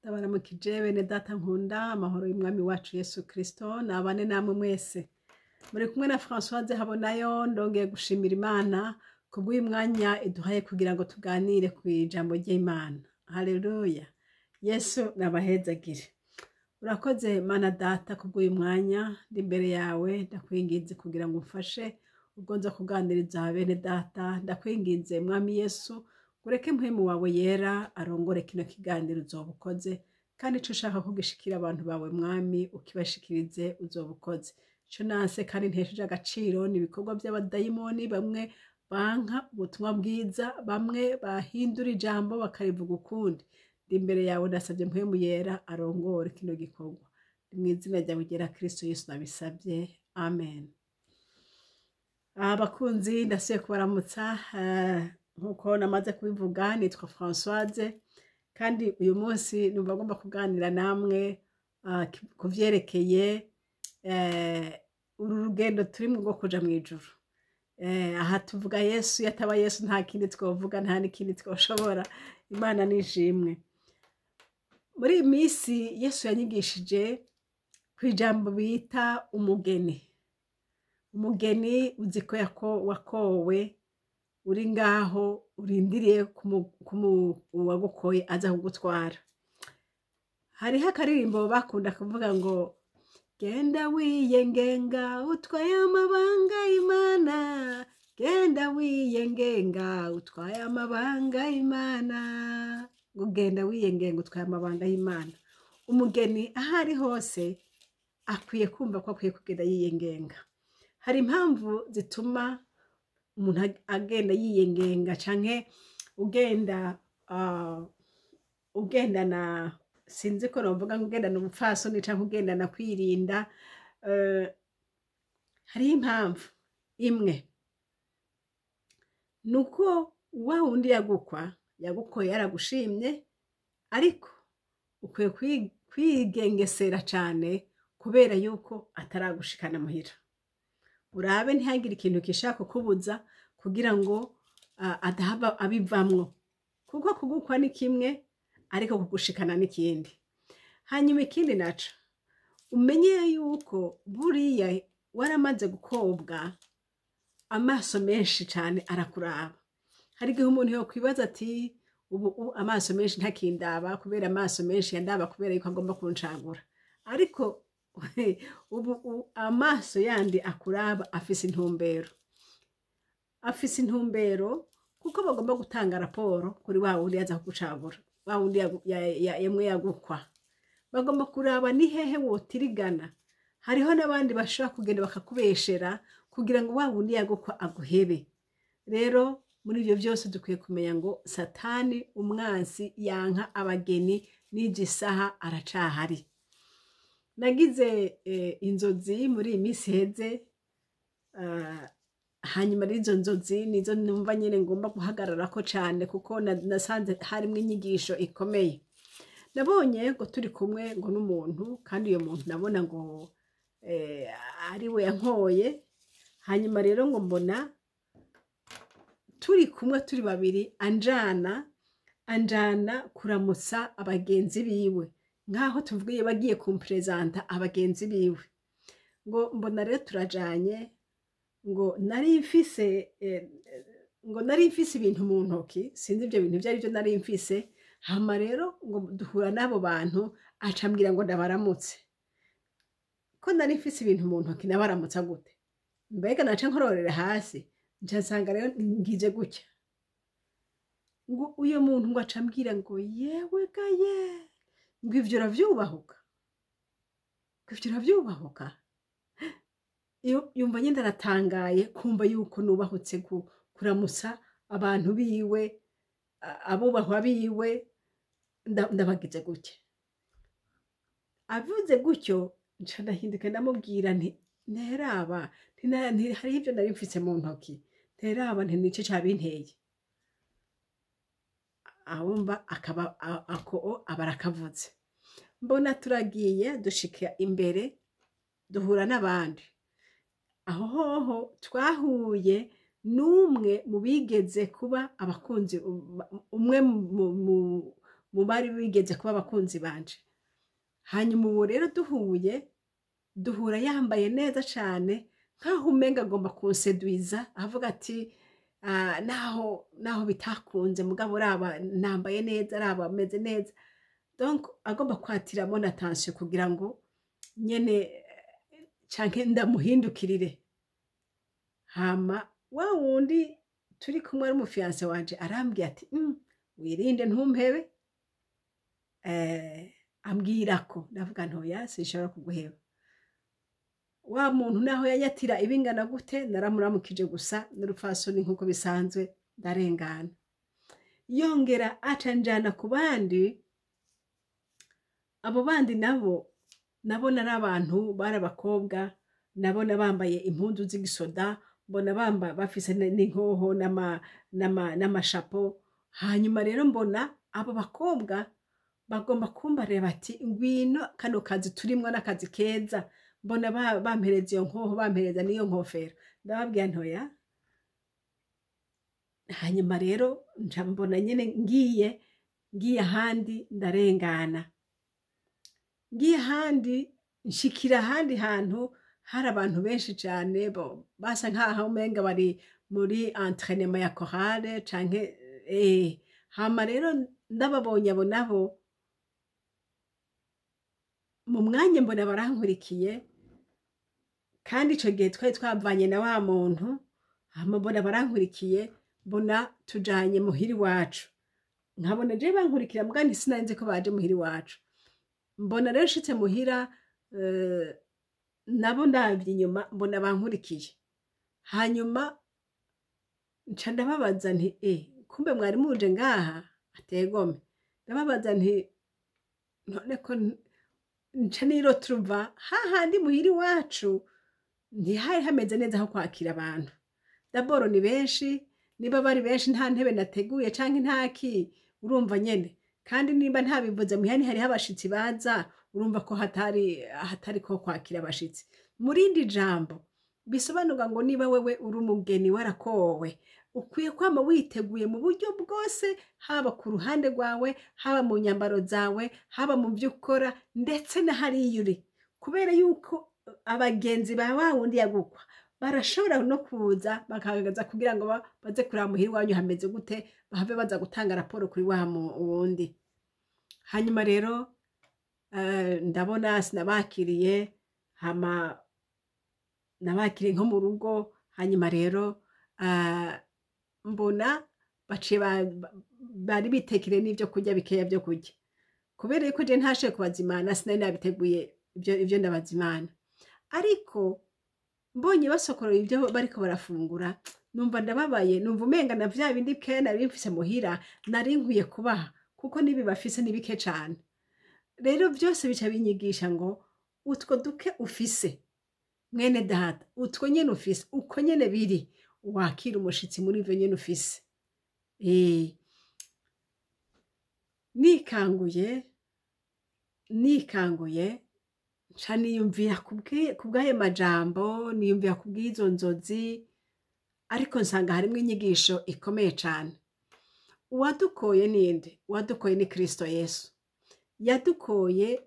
Ndabaramukije bene data nkunda amahoro y'umwami wacu Yesu Kristo nabane namwe mwese. Muri kumwe na Françoise Habonayo, ndongeye gushimira Imana kubw'uyu mwanya iduhaye kugira ngo tuganire ku ijambo ry'Imana. Haleluya. Yesu nabahezagire. Urakoze Mana data kubw'uyu mwanya ndi imbere yawe, ndakwinginze kugira ngo umfashe ubwo nza kuganiriza bene data. Ndakwinginze Mwami Yesu, ureke mpwemu wawe yera arongore kino kiganiro uzoba ukoze, kandi ico ushaka kugishikira abantu bawe Mwami ukibashikirize uzoba ukoze. Ico nanse kandi ntesheje agaciro ni ibikorwa by'abadayimoni, bamwe banka ubutumwa bwiza, bamwe bahindura ijambo bakarivuga ukundi. Ndi imbere yawe ndasabye mpwemu yera arongore kino gikorwa. Ni mu izina ryawe ryera Kristo Yesu nabisabye, amen. Abakunzi, ndasubiye kubaramutsa. Nkuko namaze kubivuga, nitwa Françoise, kandi uyu munsi numva ngomba kuganira namwe ku vyerekeye uru rugendo turimwo rwo kuja mw'ijuru. Aha tuvuga Yesu, yataba Yesu nta kindi twovuga, nta n'ikindi twoshobora. Imana nishimwe. Muri iyi minsi Yesu yanyigishije kw'ijambo bita umugeni. Umugeni uzi ko wakowe, uri ngaho urindiriye uwagukoye aza kugutwara. Hariho akaririmbo bakunda kuvuga ngo genda wiyengenga utwaye amabanga y'Imana, genda wiyengenga utwaye amabanga y'Imana. Ngo genda wiyengenga utwaye amabanga y'Imana. Umugeni aho ari hose akwiye kumva ko akwiye kugenda yiyengenga. Hari impamvu zituma umuntu agenda yiyengenga, canke ugenda ugendana, sinzi ko novuga ngo ugendana ubupfasoni canke ugendana kwirinda. Hariho impamvu imwe, nuko wa wundi yagukoye yaragushimye, ariko ukwiye kwigengesera cane kubera yuko ataragushikana muhira. Urabe ntihagire ikintu gishaka kukubuza kugira ngo adahava abivamwo, kuko kugukwa ni kimwe ariko kugushikana n'ikindi. Hanyuma ikindi naco, umenye yuko buriya waramaze gukobwa, amaso menshi cane arakuraba. Hari igihe umuntu yokwibaza ati ubu amaso menshi ntakindaba kubera amaso menshi yandaba kubera yuko agomba kuncagura, ariko ubu amaso yandi akuraba afise intumbero, afise intumbero kuko bagomba gutanga raporo kuri wa wundi yaza kugucagura, wa wundi yemwe yagukwa. Bagomba kuraba ni hehe wotirigana. Hariho n'abandi bashobora kugenda bakakubeshera kugira ngo wa wundi yagukwa aguhebe. Rero muri ivyo vyose dukwiye kumenya ngo Satani umwansi yanka abageni n'ijisaha aracahari. Nagize inzozi muri iyi minsi iheze, hanyuma rero izo nzozi nizo numva nyene ngomba guhagararako cane, kuko nasanze harimwo inyigisho ikomeye. Nabonye ngo turi kumwe ngo n'umuntu, kandi uyo muntu nabona ngo ari we yankoye. Hanyuma rero ngo mbona turi kumwe turi babiri, anjana kuramutsa abagenzi biwe, nkaho tuvugiye bagiye kumpresenta abagenzi biwe. Ngo mbona rero turajanye, ngo nari mfise ngo nari mfise ibintu mu ntoki, sinzi ibyo bintu byari byo nari mfise. Hama rero ngo duhura n'abo bantu, acambwira ngo ndabaramutse. Ko nari mfise ibintu mu ntoki nabaramutsa gute? Mbega naca nkororera hasi, nca nsanga rero ngize gutya. Ngo uyo muntu ngo acambwira ngo yewe gaye, ngo ivyo uravyubahuka, ngo ivyo uravyubahuka. Yumva nyine aratangaye kumva yuko nubahutse kuramutsa abantu biwe, abubahwa biwe, ndabagize gutya. Avuze gutyo nca ndahinduka ndamubwira nti nteraba, hariho ivyo nari mfise mu ntoki, nteraba nti nico cabinteye. Ahumba akaba ako aba arakavuze. Mbona turagiye dushika imbere duhura n'abandi. Aho hoho twahuye n'umwe mu bigeze kuba abakunzi, umwe mu Mu bari bigeze kuba abakunzi banje. Hanyuma ubu rero duhuye, duhura yambaye neza cane, nkaho umenga agomba kunseduiza, avuga ati: "Naho bitakunze, mugabo raba nambaye neza, raba meze neza." Donc agomba kwatira mon attention kugira ngo nyene canke ndamuhindukirire. Hama wa wundi turi kumwe ari umu fiancé wanje arambwiye ati: "Wirinde, ntumpebe." Ambwira ko ndavuga nti: "Oya, sinshobora kuguheba." Wa muntu naho yanyatira ibingana gute, naramuramukije gusa n'urupfasoni nk'uko bisanzwe, ndarengana. Yongera aca njana ku bandi. Abo bandi nabo nabona ari abantu bari abakobwa, nabona bambaye impuzu z'igisoda, mbona bamba bafise n'inkoho n'amashapo. Hanyuma rero mbona abo bakobwa bagomba kumbarira bati: "Ngwino, kano kazi turimwo n'akazi keza." Mbona bampereza iyo nkoho, bampereza n'iyo nkofero. Ndababwira nti: "Oya." Hanyuma rero nca mbona nyene ngiye ahandi, ndarengana, ngiye ahandi, nshikira ahandi hantu hari abantu benshi cane, basa nkaho umenga bari muri entraînement ya chorale canke. Hama rero ndababonye abo nabo, mu mwanya mbona barankurikiye, kandi ico gihe twari twavanye na wa muntu. Hama mbona barankurikiye, mbona tujanye muhira iwacu, nkabona je bankurikira, muga ntisinari nzi ko baje muhira iwacu. Mbona rero nshitse muhira, nabo ndavye inyuma mbona bankurikiye. Hanyuma nca ndababaza nti: "Kumbe mwari muje ngaha?" Ategome. Ndababaza nti: "None ko nca niroturuva hahandi muhira iwacu, ntihari hameze neza aho kwakira abantu? D'abord ni benshi, niba bari benshi nta ntebe nateguye canke ntaki, urumva nyene. Kandi nimba ntabivuze, muhira ntihariho abashitsi baza, urumva ko hatari ko kwakira abashitsi." Mu rindi jambo bisobanurwa ngo niba wewe uri umugeni warakowe, ukwiye kwama witeguye mu buryo bwose, haba ku ruhande rwawe, haba mu nyambaro zawe, haba mu byo ukora, ndetse na hariya uri, kubera yuko abagenzi ba wa wundi yagukwa barashobora no kuza bakagaza kugira ngo baze kuraba muhira iwanyu hameze gute, bahave baza gutanga raporo kuri wa wundi. Hanyuma rero ndabona sinabakiriye, hama nabakiriye nko mu rugo. Hanyuma rero mbona baciye bari bitekere n'ivyo kurya bikeya vyo kurya, kubera yuko je ntashoboye kubazimana, sinari nabiteguye ivyo ndabazimana. Ariko mbonye basokorora ibyo bariko barafungura, numva ndababaye, numva umenga na vya bindi bikeya nari mfise muhira nari nkwiye kubaha, kuko n'ibi bafise ni bike cane. Rero byose bica binyigisha ngo utwo duke ufise, mwene data, utwo nyene ufise, uko nyene biri, wakira umushitsi muri ivyo nyene ufise. Nikanguye nca niyumvira kubw'ayo majambo, niyumvira kubw'izo nzozi, ariko nsanga harimwo inyigisho ikomeye cane. Uwadukoye ninde? Uwadukoye ni Kristo Yesu. Yadukoye,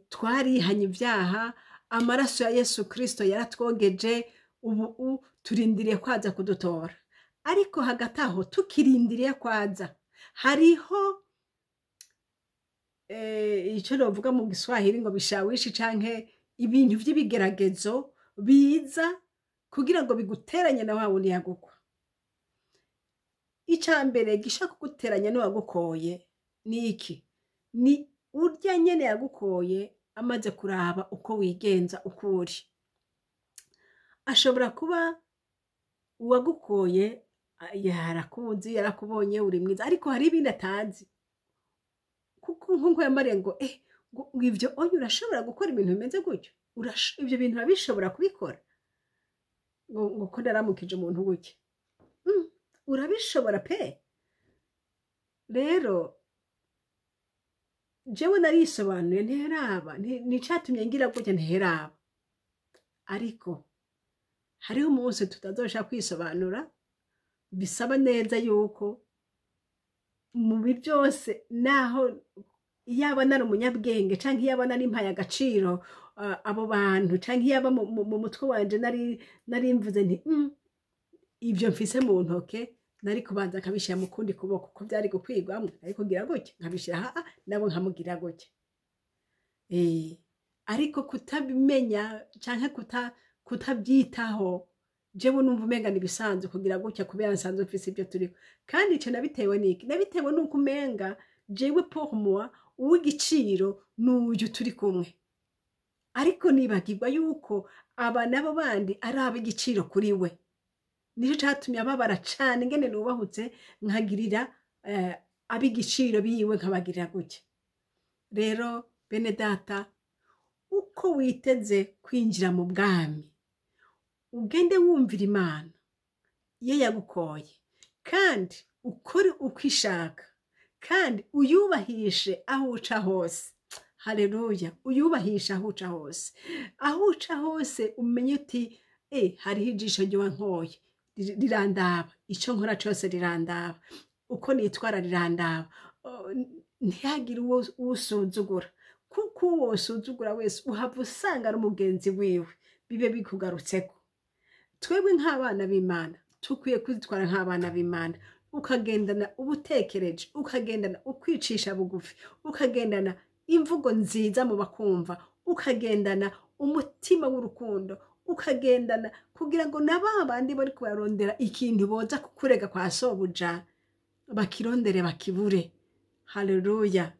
twarihanye ibyaha, amaraso ya Yesu Kristo yaratwogeje, ubu turindiriye kwaza kudutora. Ariko hagati aho tukirindiriye kwaza, hariho icyo novuga mu Giswahili ngo vishawishi, canke ibintu vy'ibigeragezo biza kugira ngo biguteranye na wa wundi yagukwa. Ica mbere gishaka kuguteranya n'uwagukoye ni iki? Ni urya nyene yagukoye amaze kuraba uko wigenza, uko uri. Ashobora kuba uwagukoye yarakuzi, yarakubonye, uri mwiza, ariko hari ibindi atazi, kuko nkuko yambariye ngo ngo ivyo oya, urashobora gukora ibintu bimeze gutyo, ivyo bintu urabishobora kubikora, ngo ko naramukije umuntu gutya, urabishobora pe. Rero jewe narisobanuye, ntiheraba nicatumye ngira gutya, ntiheraba. Ariko hariho umunsi tutazosha kwisobanura, bisaba neza yuko Mu byose, naho yaba nari umunyabwenge canke yaba nari mpaye agaciro abo bantu, canke yaba mu mutwe wanje nari mvuze nti ibyo mfise mu ntoke, nari kubanza nkabishyira mu kundi kuboko, ko byari gukwirwamwo, nari kugira gutya nkabishyira aha, nabo nkamugira gutya. Ariko kutabimenya canke kutabyitaho, jewe numva umenga ni ibisanzwe kugira gutya, kubera nsanzwe mfise ibyo turiko. Kandi ico nabitewe n'iki? Nabitewe n'uko umenga jewe, pour moi, uw'igiciro n'uyu turi kumwe, ariko nibagirwa yuko aba nabo bandi ari ab'igiciro kuri we. Nicyo catumye ababara cane ingene nubahutse nkagirira ab'igiciro biwe, nkabagirira gutya. Rero bene data, uko witeze kwinjira mu bwami, ugende wumvira Imana iyo yagukoye, kandi ukore uko ishaka, kandi uyubahishe aho uca hose. Haleluya! Uyubahishe aho uca hose, aho uca hose umenye uti: "Hariho ijisho ry'uwankoye rirandaba, icyo nkora cyose rirandaba, uko nitwara rirandaba." Oh, ntihagire uwo usuzugura, kuko uwo usuzugura wese uhava usanga ari umugenzi wiwe, bibe bikugarutseko. Twebwe nk'abana b'Imana tukwiye kwitwara nk'abana b'Imana, ukagendana ubutekereje, ukagendana ukwicisha bugufi, ukagendana imvugo nziza mu bakumva, ukagendana umutima w'urukundo, ukagendana kugira ngo na ba bandi bari kubarondera ikintu boza kukurega kwa sobuja bakirondere bakibure. Haleluya!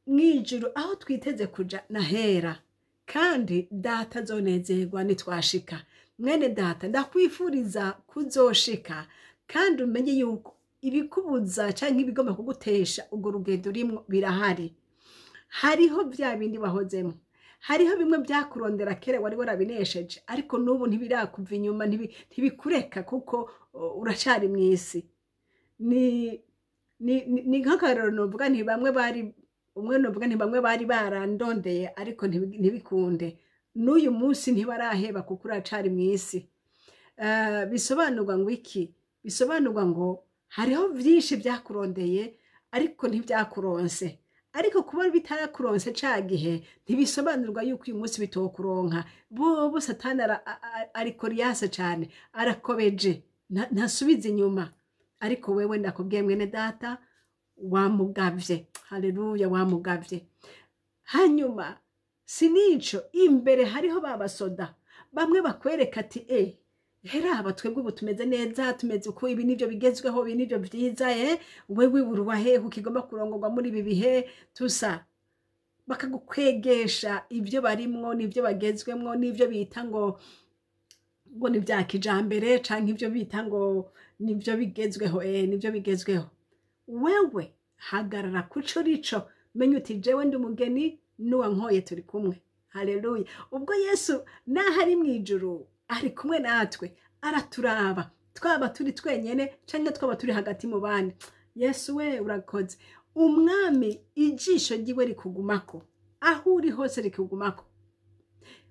Mw'ijuru aho twiteze kuja nahera, kandi data azonezerwa nitwashika. Mwene data, ndakwifuriza kuzoshika, kandi umenye yuko ibikubuza canke ibigomba kugutesha urwo rugendo urimwo birahari. Hariho bya bindi wahozemo, hariho bimwe byakurondera kera wari warabinesheje, ariko n'ubu ntibirakuva inyuma, ntibikureka, kuko uracari mu isi. Ni nk'akarorero novuga nti bamwe bari umwe, novuga nti bamwe bari barandondeye ariko ntibikunde, n'uyu munsi ntibaraheba, kuko uracari mu isi. Bisobanurwa ngo iki? Bisobanurwa ngo hariho byinshi byakurondeye ariko ntibyakuronse. Ariko kuba bitarakuronse ca gihe ntibisobanurwa yuko uyu munsi bitokuronka. Bobo Satani ari coriace cane, arakobeje, ntasubiza inyuma. Ariko wewe ndakubwiye, mwene data, wamugavye. Haleluya! Wamugavye. Hanyuma si nico, imbere hariho ba basoda bamwe bakwereka ati: "Heraba twebwe ubu tumeze neza, tumeze uko, ibi nivyo bigezweho, ibi nivyo vyiza, wewe uruwa hehe ukigomba kurongorwa muri ibi bihe?" Tusa bakagukwegesha ibyo barimwo n'ibyo bagezwemwo n'ibyo bita ngo ni bya kijambere, canke ibyo bita ngo nibyo bigezweho, nibyo bigezweho. Wewe hagarara kuco rico, menya uti: "Jewe ndi umugeni, n'uwankoye turi kumwe." Haleluya! Ubwo Yesu naho ari mu ijuru ari kumwe natwe, araturaba, twaba turi twenyene canke twaba turi hagati mu bandi. Yesu we, urakoze! Umwami ijisho ryiwe rikugumako aho uri hose, rikugumako.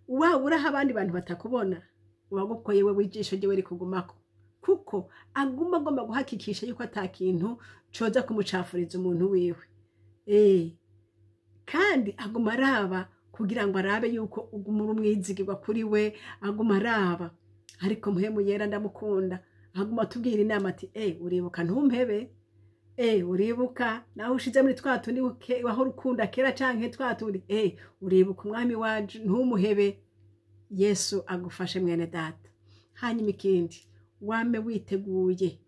Waba uri aho abandi bantu batakubona, uwagukoye wewe ijisho ryiwe rikugumako, kuko aguma agomba guhakikisha yuko ata kintu coza kumucafuriza umuntu wiwe. Kandi aguma araba kugira ngo arabe yuko uguma uri umwizigirwa kuri we, aguma araba. Ariko Mpwemu Yera ndamukunda, aguma atubwira inama ati: "Uribuka ntumpebe, uribuka nawe ushize muri twa tundi wahora ukunda kera, canke twa tundi, uribuka umwami wacu, ntumuhebe." Yesu agufashe, mwene data. Hanyuma ikindi, wame witeguye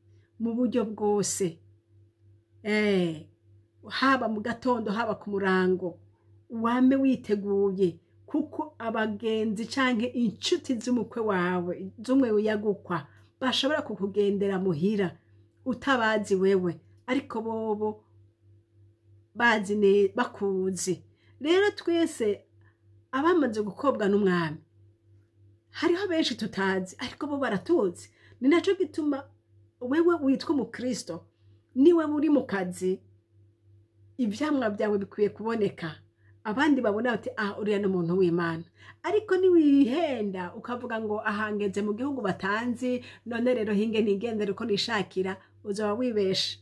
mu buryo bwose, haba mu gatondo, haba ku murango, wame witeguye, kuko abagenzi canke inshuti z'umukwe wawe, z'umwe wiyagukwa, bashobora kukugendera muhira utabazi wewe, ariko bobo bazi bakuzi. Rero twese abamaze gukobwa n'umwami, hariho benshi tutazi, ariko bo baratuzi. Ni naco gituma wewe witwa umukristo, niwe uri mu kazi, ivyamwa byawe bikwiye kuboneka, abandi babona bati: "Ah, uriya ni umuntu w'Imana." Ariko niwihenda ukavuga ngo: "Ahangeze mu gihugu batanzi, none rero hinge nigendere uko nishakira." Uzaba wibeshe,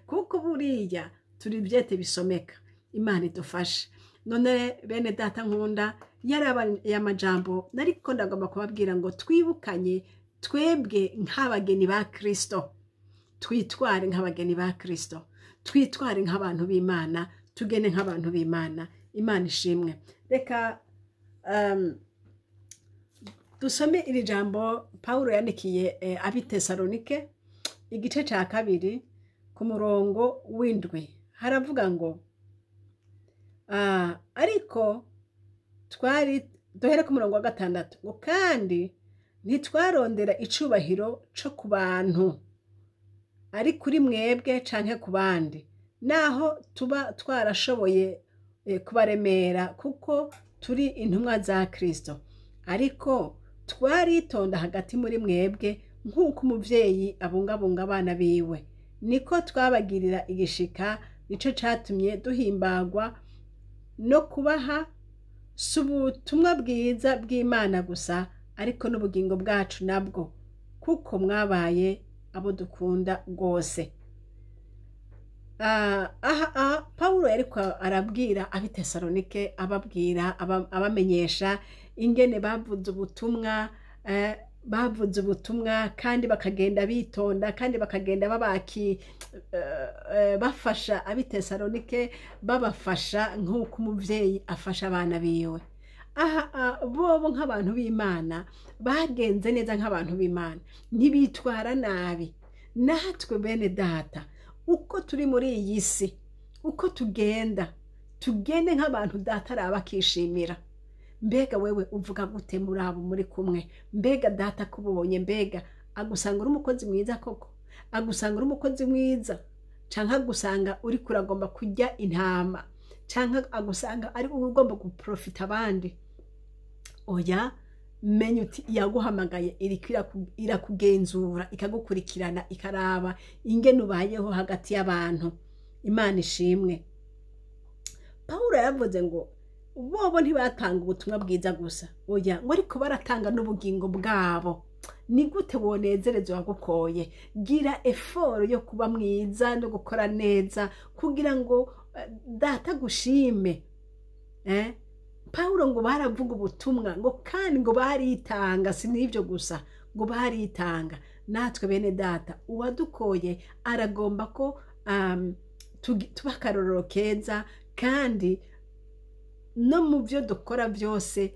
kuko buriya turi ibyete bisomeka. Imana idufashe. None bene data nkunda, yari aya majambo nariko ndagomba kubabwira ngo twibukanye twebwe nk'abageni ba Kristo, twitware nk'abageni ba Kristo, twitware nk'abantu b'Imana, tugene nk'abantu b'Imana. Imana ishimwe. Reka dusome iri jambo Pawulo yandikiye ab'i Tesalonike, igice cya 2 ku murongo w'7. Haravuga ngo ariko twari duhere ku murongo wa 6 ngo kandi ntitwarondera icubahiro co ku bantu, ari kuri mwebwe canke ku bandi, naho tuba twarashoboye kubaremera, kuko turi intumwa za Kristo. Ariko twaritonda hagati muri mwebwe nk'uko umuvyeyi abungabunga abana biwe, niko twabagirira igishika. Nico catumye duhimbagwa no kubaha si ubutumwa bwiza bw'Imana gusa, ariko n'ubugingo bwacu nabwo, kuko mwabaye abo dukunda rwose. Aha Pawulo yariko arabwira ab'i Tesalonike, ababwira, abamenyesha ingene bavuze ubutumwa, bavuze ubutumwa kandi bakagenda bitonda, kandi bakagenda babaki bafasha ab'i Tesalonike, babafasha nk'uko umuvyeyi afasha abana biwe. Aha bobo nk'abantu b'Imana bagenze neza nk'abantu b'Imana, ntibitwara nabi. Natwe bene data, uko turi muri iyi si, uko tugenda, tugende nk'abantu data araba akishimira. Mbega wewe uvuga gute muri abo muri kumwe? Mbega data kubonye, mbega agusanga uri umukozi mwiza koko? Agusanga uri umukozi mwiza, canke agusanga uri kuragomba kurya intama, canke agusanga ari ugomba guprofita abandi? Oya, menya uti yaguhamagaye iriko irakugenzura, ikagukurikirana, ikaraba ingene ubayeho hagati y'abantu. Imana ishimwe. Pawulo yavuze ngo bobo ntibatanga ubutumwa bwiza gusa, oya, ngo ariko baratanga n'ubugingo bwabo. Ni gute wonezereza uwagukoye? Gira effort yo kuba mwiza no gukora neza kugira ngo data gushime. Pawulo ngo baravuga ubutumwa, ngo kandi ngo baritanga, si n'ibyo gusa, ngo baritanga. Natwe bene data, uwadukoye aragomba ko tuba akarorero keza, kandi no mu byo dukora byose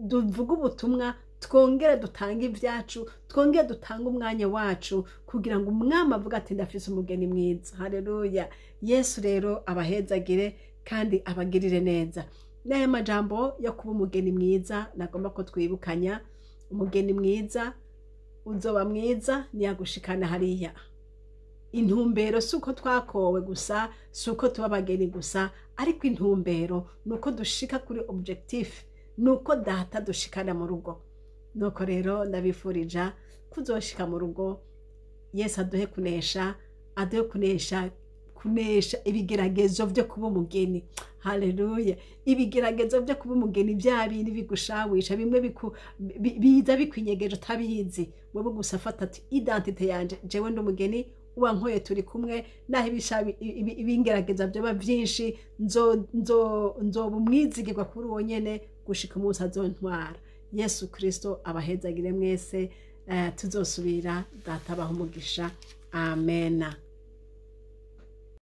tuvuga ubutumwa, twongere dutange ibyacu, twongere dutange umwanya wacu, kugira ngo umwami avuge ati ndafise umugeni mwiza. Haleluya. Yesu rero abahezagire kandi abagirire neza. N'aya majambo yo kuba umugeni mwiza nagomba ko twibukanya. Umugeni mwiza uzoba mwiza niyagushikana hariya. Intumbero si uko twakowe gusa, si uko tuba abageni gusa, ariko intumbero ni uko dushika kuri objectif, ni uko data dushikana mu rugo. Nuko rero ndabifurija kuzoshika mu rugo. Yesu aduhe kunesha, aduhe kunesha, kunesha ibigeragezo byo kuba umugeni. Haleluya. Ibigeragezo byo kuba umugeni, bya bindi bigushawisha, bimwe biza bikwinyegeje utabizi, wewe gusa fata ati identité yanje, jewe ndi umugeni, uwankoye turi kumwe, naho ibingerageza byoba byinshi, nzoba umwizigirwa kuri uwo nyene gushika umunsi azontwara. Yesu Kristo abahezagire mwese. Tuzosubira. Data abahe umugisha. Amena.